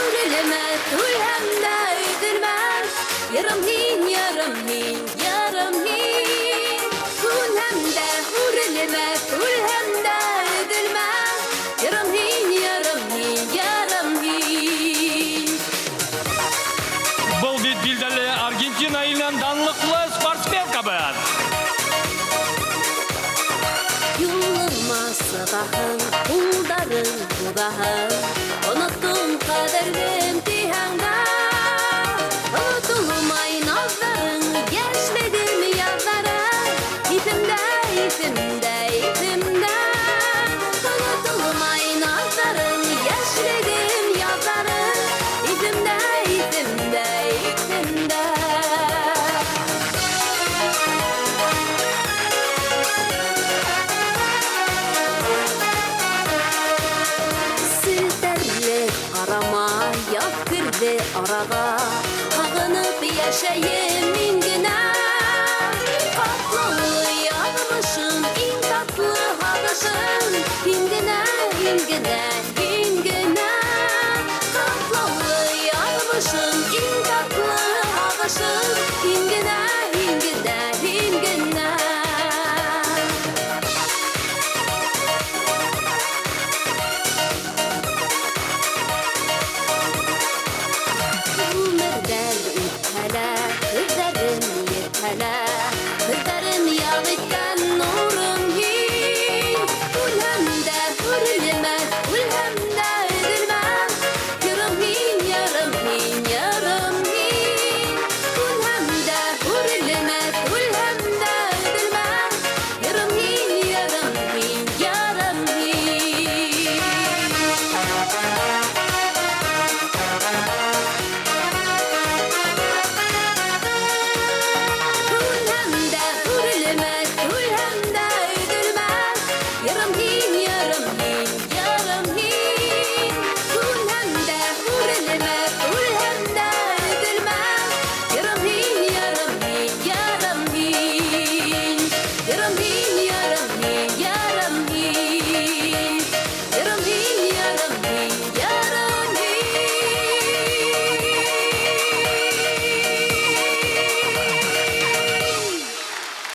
Үрелмәҫ, үлһәм дә өҙөлмәҫ. Йырым һин, йырым һин, йырым һин. Үлһәм дә үрелмәҫ, үлһәм дә өҙөлмәҫ. Йырым һин, йырым һин, йырым һин. Был бит билдәле Аргентина иленән данлыҡлы спортсменкабыҙ. Юлыма сығаһың, ҡулдарың һуҙаһың. Оноттом ҡәҙерлем тиһәң дә, онотолмай наҙҙарың, йәшлегем яҙҙары. Иҫемдә, иҫемдә, иҫемдә. Онотолмай наҙҙарың, йәшлегем яҙҙары. Иҫемдә, иҫемдә, иҫемдә. Селтәрле ҡарама, яҙ керҙе араға. Һағынып йәшәйем мин генә. Ҡатлаулы яҙмышым, иң татлы һағышым. Һин генә, һин генә, һин генә. Ҡатлаулы яҙмышым, иң татлы һағышым. Һин генә, һин генә, һин генә. Ғүмерҙәр үтһә лә, көҙҙәрем етһә лә, көҙҙәрем яҙ иткән нурым һин. Үлһәм дә үрелмәҫ, үлһәм дә өҙөлмәҫ. Йырым һин, йырым һин, йырым һин. Үлһәм дә үрелмәҫ, үлһәм дә өҙөлмәҫ. Йырым һин, йырым һин, йырым һин.